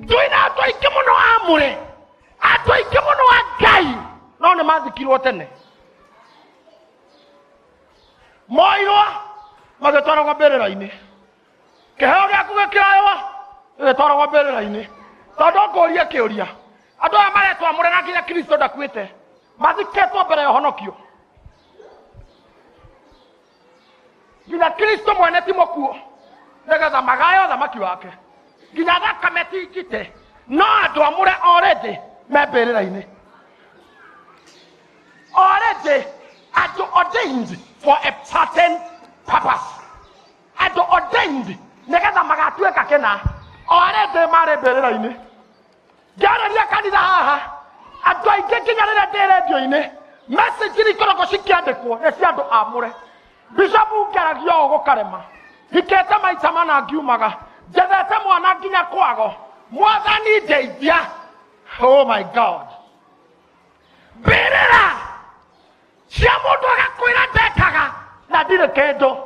Twĩna andũ aingĩ mũno amũre, andũ aingĩ mũno a Ngai, no nĩ mathikirwo tene, moirwo magĩtwaragwo mbĩrĩra-inĩ. Kĩheo gĩaku gĩkĩoywo gĩgĩtwaragwo mbĩrĩra-inĩ. Tondũ ngũrie kĩũria, andũ aya maretwo amũre na nginya Kristo ndakuĩte, mathikĩtwo mbere ya ũhonokio. Nginya Kristo mwene ti mũkuo, nĩgetha magae ũthamaki wake. Nginya thakame ti njite, no andũ amũre already me mbĩrĩra-inĩ. Already andũ ordained for a certain purpose, andũ ordained nĩgetha magatuĩka kĩna, already marĩ mbĩrĩra-inĩ. Ngĩarĩria kanitha haha, andũ aingĩ nginya rĩrĩa ndĩ rendio-inĩ, message iria ikoragwo cikĩandĩkwo nĩ cia andũ amũre. Bishop ngeragia ũũ gũkarema, hikĩte maita mana ngiumaga, njethete mwana nginya kwago, mwathani ndeithia. Oh my God, mbĩrĩra cia mũndũ agakwĩra ndekaga na ndirĩ kĩndũ,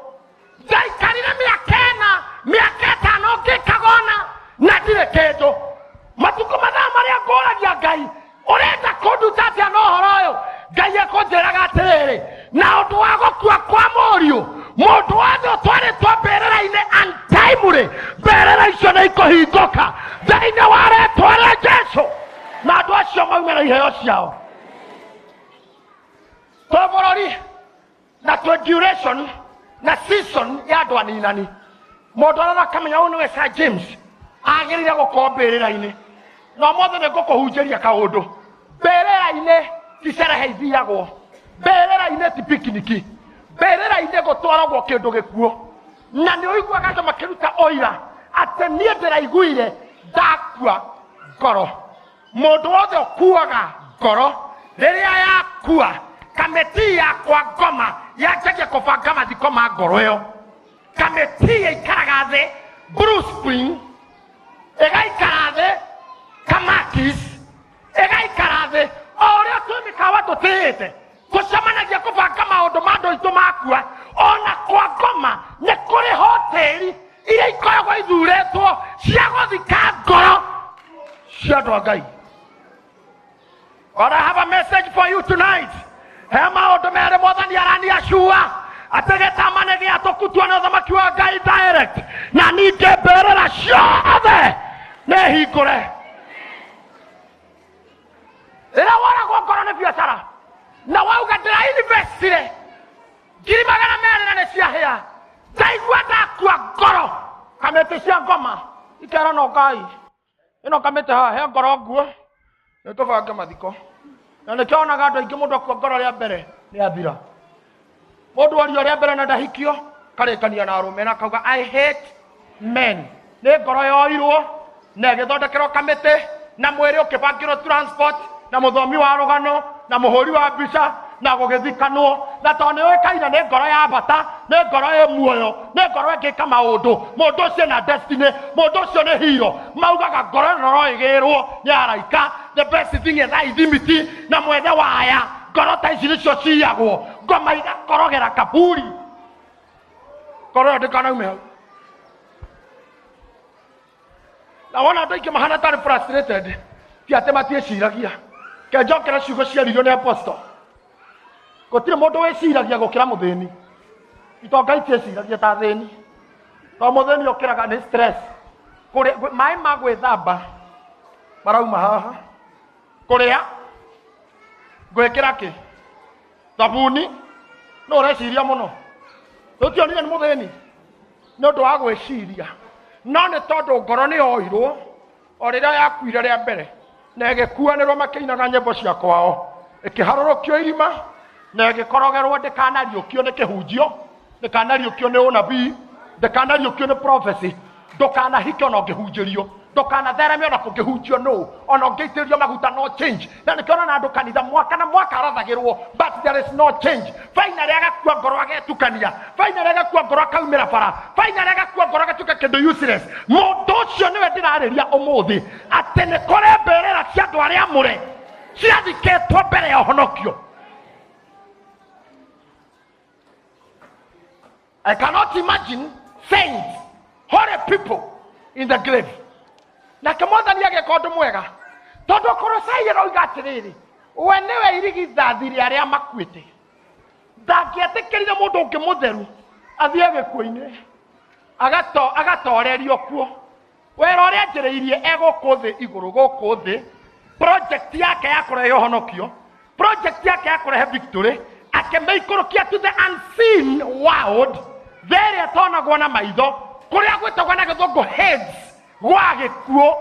ndaikarire mĩaka ĩna, mĩaka ĩtano ngĩkaga ona na ndirĩ kĩndũ. Matukũ mathaa marĩa ngũragia Ngai, ũrenda kũnduta atĩa na ũhoro ũyũ? Ngai ekũnjĩraga atĩrĩrĩ, na ũndũ wa gũkua kwa mũriũ, mũndũ wothe ũtwarĩtwo mbĩrĩra-inĩ untimely, mbĩrĩra icio nĩ ikũhingũka thĩinĩ wa rĩtwa rĩa Jesu, na andũ acio maume na iheo ciao. Twĩ bũrũri na twĩ duration na season ya andũ aninani. Mũndũ arora akamenya ũyũ nĩwe Sir James, agĩrĩire gũkorwo mbĩrĩra-inĩ. Na ũmũthĩ nĩ ngũkũhunjĩria kaũndũ. Mbĩrĩra-inĩ ti cerehe ithiagwo, mbĩrĩra-inĩ ti pikiniki, mbĩrĩra-inĩ gũtwaragwo kĩndũ gĩkuũ. Na nĩ ũiguaga andũ makĩruta ũira atĩ niĩ ndĩraiguire ndakua ngoro. Mũndũ wothe ũkuaga ngoro rĩrĩa yakua, kamĩtii yakwa ngoma yanjagia kũbanga mathiko ma ngoro ĩyo. Kamĩtii ĩikaraga thĩ Blue Spring, ĩgaikara thĩ Kamakis, ĩgaikara thĩ o ũrĩa twĩ mĩkawa tũtĩĩte tũcemanagia kũbanga maũndũ ma andũ aitũ makua. Ona kwa ngoma nĩ kũrĩ hoteli iria ikoragwo ithurĩtwo cia gũthika ngoro cia andũ a Ngai. But I have a message for you tonight. He maũndũ merĩ mwathani araniacua atĩ gĩtama nĩ gĩatũkutua nĩ ũthamaki wa Ngai direct, na ningĩ mbĩrĩra ciothe nĩ hingũre. Rĩrĩa woragwo ngoro nĩ biacara na wauga ndĩra investire 200,000 na nĩ ciahĩa, ndaigua ndakua ngoro, kamĩtĩ cia ngoma ikera no Ngai ĩno kamĩtĩ haha he ngoro nguo nĩ tũbange mathiko. Na nĩkĩo onaga andũ aingĩ mũndũ akua ngoro rĩa mbere nĩ athira. Mũndũ ario rĩa mbere na ndahikio karĩkania na arũme na akauga I hate men. Nĩ ngoro yoirwo na ĩgĩthondekerwo kamĩtĩ na mwĩrĩ ũkĩbangĩrwo transport na mũthomi wa rũgano na mũhũri wa mbica na gũgĩthikanwo. Na tondũ nĩ ũĩkaine nĩ ngoro ya bata, nĩ ngoro ĩ muoyo, nĩ ngoro ĩngĩka maũndũ, mũndũ ũcio na destiny, mũndũ ũcio nĩ hero. Maugaga ngoro ĩno no ĩgĩrwo nĩ araika. The best thing is ithimiti na mwethe waya. Ngoro ta ici nĩcio ciyagwo, ngoma igakorogera kaburi. Ngoro ĩyo ndĩkanaume hau. Na wona andũ aingĩ mahana tarĩ frustrated, ti atĩ matiĩciragia. Ke njokere ciugo ciaririo nĩ apostle. Gũtirĩ mũndũ wĩciragia gũkĩra mũthĩni. Itonga itiĩciragia ta athĩni. To mũthĩni ũkĩraga nĩ stress. Kũrĩa, maĩ ma gwĩthamba marauma haha. Kũrĩa ngwĩkĩra kĩ? Thabuni. No ũreciria mũno. Tũtionire nĩ mũthĩni nĩ ũndũ wa gwĩciria, no nĩ tondũ ngoro nĩ yoirwo o rĩrĩa yakuire rĩa mbere na ĩgĩkuanĩrwo makĩinaga nyĩmbo cia kwao, ĩkĩharũrũkio irima na ĩgĩkorogerwo ndĩkanariũkio nĩ kĩhunjio, ndĩkanariũkio nĩ ũnabii, ndĩkanariũkio nĩ prophecy, ndũkanahike ona ũngĩhunjĩrio, ndũkanathereme ona kũngĩhunjio nũ, ona ũngĩitĩrĩrio maguta no change. Na nĩkĩo ona andũ kanitha mwaka na mwaka arathagĩrwo, but there is no change. Finally agakua ngoro agetukania, finally agakua ngoro akaumĩra bara, finally agakua ngoro agatuĩka kĩndũ useless. Mũndũ ũcio nĩwe ndĩrarĩria ũmũthĩ atĩ nĩ kũrĩ mbĩrĩra cia andũ arĩa amũre ciathikĩtwo mbere ya ũhonokio. I cannot imagine saints, holy people in the grave. Nake mwathani agĩka ũndũ mwega tondũ Kolosai ĩroiga atĩrĩrĩ, we nĩwe irigithathi rĩa arĩa makuĩte. Ndangĩetĩkĩrire mũndũ ũngĩ mũtheru athiĩ gĩkuũ-inĩ agatorerio kuo. Wĩra ũrĩa anjĩrĩirie e gũkũ thĩ igũrũ gũkũ thĩ, project yake ya kũrehe ũhonokio, project yake ya kũrehe victory, akĩmĩikũrũkia to the unseen world, thĩ ĩrĩa ĩtonagwo na maitho, kũrĩa gwĩtagwo na gĩthũngũ Hades, gwa gĩkuũ,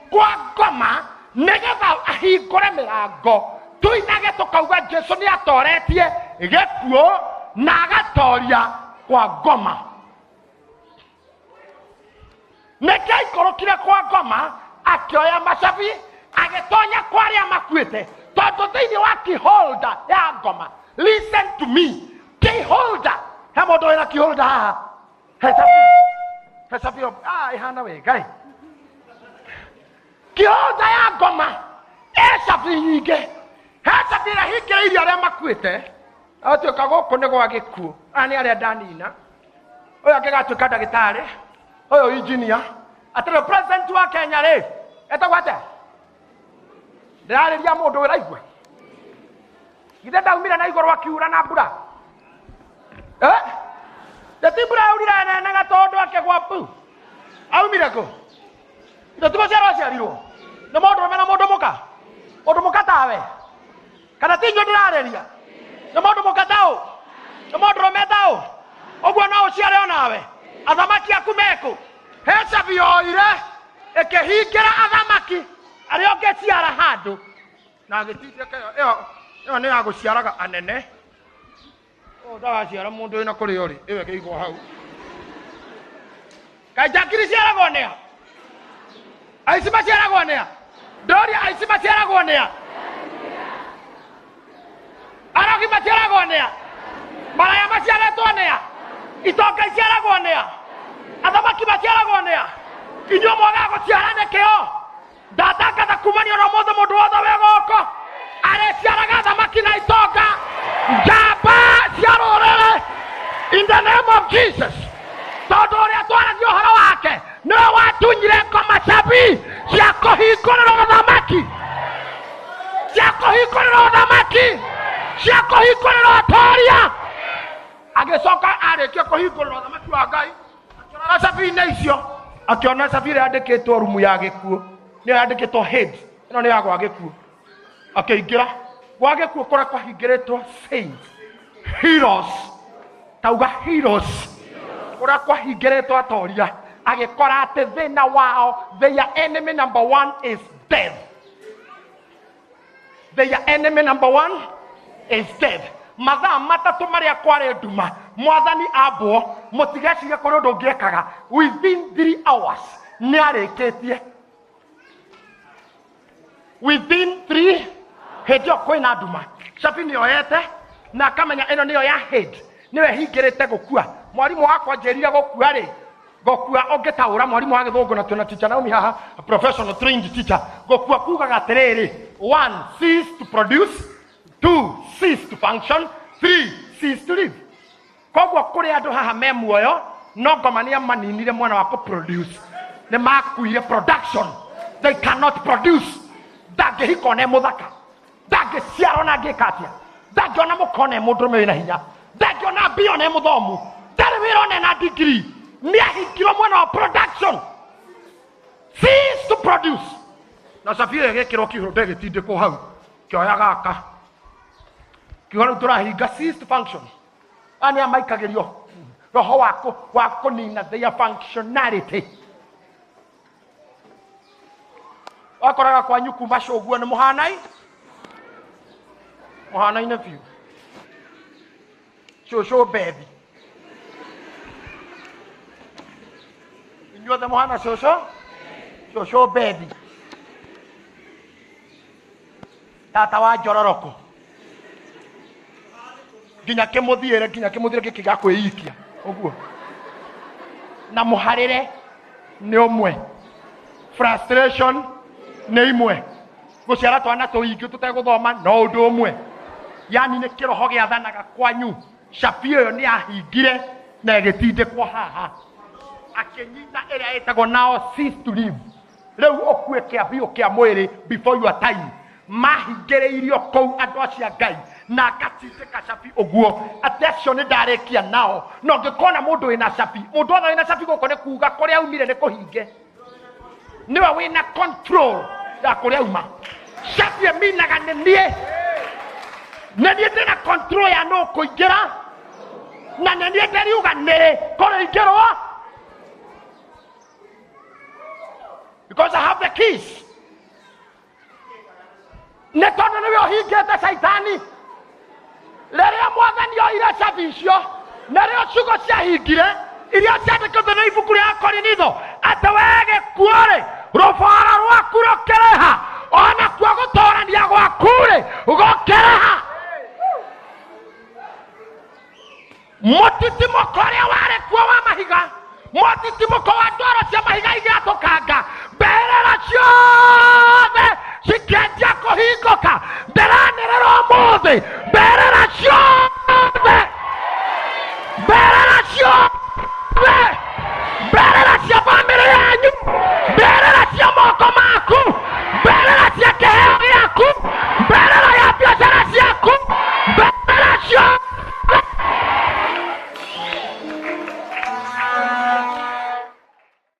kwa ngoma, nĩgetha ahingũre mĩrango tuinage tũkauga Jesu nĩ atoretie gĩkuũ na agatoria kwa ngoma. Nĩkĩo aikũrũkire kwa ngoma akĩoya macabi agĩtonya kwa arĩa makuĩte, tondũ thĩinĩ wa keyholder ya ngoma, listen to me, keyholder, he mũndũ wĩna keyholder haha, he cabi, he cabi, ĩhana wega ĩ. Keyholder ya ngoma ĩ cabi nyingĩ, he cabi ĩrĩa hingĩrĩirie arĩa makuĩte, agatuĩka gũkũ nĩ gwa gĩkuũ, aya nĩ arĩa ndanina, ũyũ angĩgatuĩka ndagĩtarĩ, ũyũ engineer, atĩrĩ president wa Kenya rĩ etagwo atĩa? Ndĩrarĩria mũndũ ũraigua, githĩ ndaumire na igũrũ akiura na mbura, Ti mbura yaurire nene gatondũ akĩgwa pu, aumire kũ? Ithe ti gũciarwo aciarirwo nĩ mũndũrũme na mũndũ mũka, mũndũ mũka tawe, kana ti inyuĩ ndĩrarĩria? Nĩ mũndũ mũka taũ, nĩ mũndũrũme taũ, ũguo no ũciare onawe. Athamaki aku mekũ? He cabi yoire ĩkĩhingĩra athamaki arĩa ũngĩciara handũ na agĩtindĩka ĩyo, ĩyo nĩ ya gũciaraga anene. Ũyũ ndagaciara mũndũ wĩna kũrĩa ũrĩ, ĩyo ĩkĩigwo hau. Kaĩ njakiri ciaragwo nĩa? Aici maciaragwo nĩa? Ndoria aici maciaragwo nĩa? Arogi maciaragwo nĩa? Maraya maciarĩtwo nĩa? Itonga iciaragwo nĩa? Athamaki maciaragwo nĩa? Inyuĩ mwagaga gũciara nĩkĩo? Ndatangatha kumania na ũmũthĩ mũndũ wothe wĩ gũkũ arĩciaraga athamaki na itonga, njamba cia rũrĩrĩ, in the name of Jesus. Tondũ ũrĩa twaragia ũhoro wake nĩwe watunyire ngoma cabi cia kũhingũrĩrwo ũthamaki, cia kũhingũrĩrwo ũthamaki, cia kũhingũrĩrwo atoria. Agĩcoka arĩkia kũhingũrĩrwo ũthamaki wa Ngai, akĩrora cabi-inĩ icio, akĩona cabi ĩrĩa yandĩkĩtwo rumu ya gĩkuũ, nĩyo yandĩkĩtwo Hades, ĩno nĩ ya gwa gĩkuũ. Akĩingĩra gwa gĩkuũ kũrĩa kwahingĩrĩtwo saints, heroes, tauga heroes, kũrĩa kwahingĩrĩtwo atoria, agĩkora atĩ thĩna wao, their enemy number one is death. Their enemy number one is death. Mathaa matatũ marĩa kwarĩ nduma, mwathani ambwo, mũtigecirie kũrĩ ũndũ ũngĩekaga, within 3 hours nĩ arĩkĩtie. Within 3, hĩndĩ ĩyo kwĩna nduma, cabi nĩ yoete na akamenya ĩno nĩyo ya head, nĩyo ĩhingĩrĩte gũkua. Mwarimũ wakwa anjĩrire gũkua rĩ, gũkua ũngĩtaũra mwarimũ wa gĩthũngũ na twĩna teacher Naomi haha, a professional trained teacher, gũkua kugaga atĩrĩrĩ, 1 cease to produce, 2 cease to function, 3 cease to live. Koguo kũrĩ andũ haha me muoyo no ngoma nĩ amaninire mwena wa kũ-produce, nĩ makuire production, they cannot produce. Ndangĩhika ona e mũthaka, ndangĩciara ona angĩka atĩa, ndangĩona mũka ona e mũndũrũme wĩna hinya, ndangĩona mbia ona e mũthomu, ndarĩ wĩra ona ena degree, nĩ ahingirwo mwena wa production, cease to produce. Na cabi ĩyo ĩgĩkĩrwo kĩihũro ndĩgĩtindĩkwo hau, kĩoya gaka kiuga rĩu tũrahinga cease to function. Aya nĩ amaikagĩrio roho wa kũnina their functionality. Wakoraga kwanyu kuma cũguo nĩ mũhanai, mũhanaine biũ, cũcũ bethi, inyuothe mũhana cũcũ, cũcũ bethi, tata wa njororoko, nginya kĩmũthiĩre, nginya kĩmũthiĩre gĩkĩ gĩa kwĩikia ũguo, na mũharĩre nĩ ũmwe, frustration nĩ imwe, gũciara twana tũingĩ tũtegũthoma no ũndũ ũmwe, yani nĩ kĩroho gĩathanaga kwanyu. Cabi ĩyo nĩ yahingire na ĩgĩtindĩkwo haha, akĩnyita ĩrĩa ĩtagwo now cease to live. Rĩu ũkue kĩa biũ kĩa mwĩrĩ before your time. Mahingĩrĩirio kũu andũ acio a Ngai na ngatindĩka cabi ũguo atĩ acio nĩ ndarĩkia nao. Na ũngĩkona mũndũ wĩna cabi, mũndũ wothe wĩna cabi gũkũ nĩ kuga kũrĩa aumire nĩ kũhinge, nĩwe wĩna control ya kũrĩa auma. Cabi ĩminaga nĩ niĩ, nĩ niĩ ndĩna control ya nũ kũingĩra, na nĩ niĩ ndĩriuga nĩrĩ kũrĩingĩrwo, because I have the keys. Nĩ tondũ nĩwe ũhingĩte caitani. Rĩrĩa mwathani oire cabi icio, narĩo ciugo ciahingire iria ciandĩkĩtwo nĩ ibuku rĩa Korinitho atĩ wee gĩkuũ-rĩ, rũbora rwaku rũkĩrĩha, onakuo gũtũrania gwaku-rĩ gũkĩrĩha. Mũtitimũko ũrĩa warĩ kuo wa mahiga, mũtitimũko wa ndwaro cia mahiga igĩatũkanga, mbĩrĩra ciothe cikĩanjia kũhingũka. Ndĩranĩrĩra ũmũthĩ,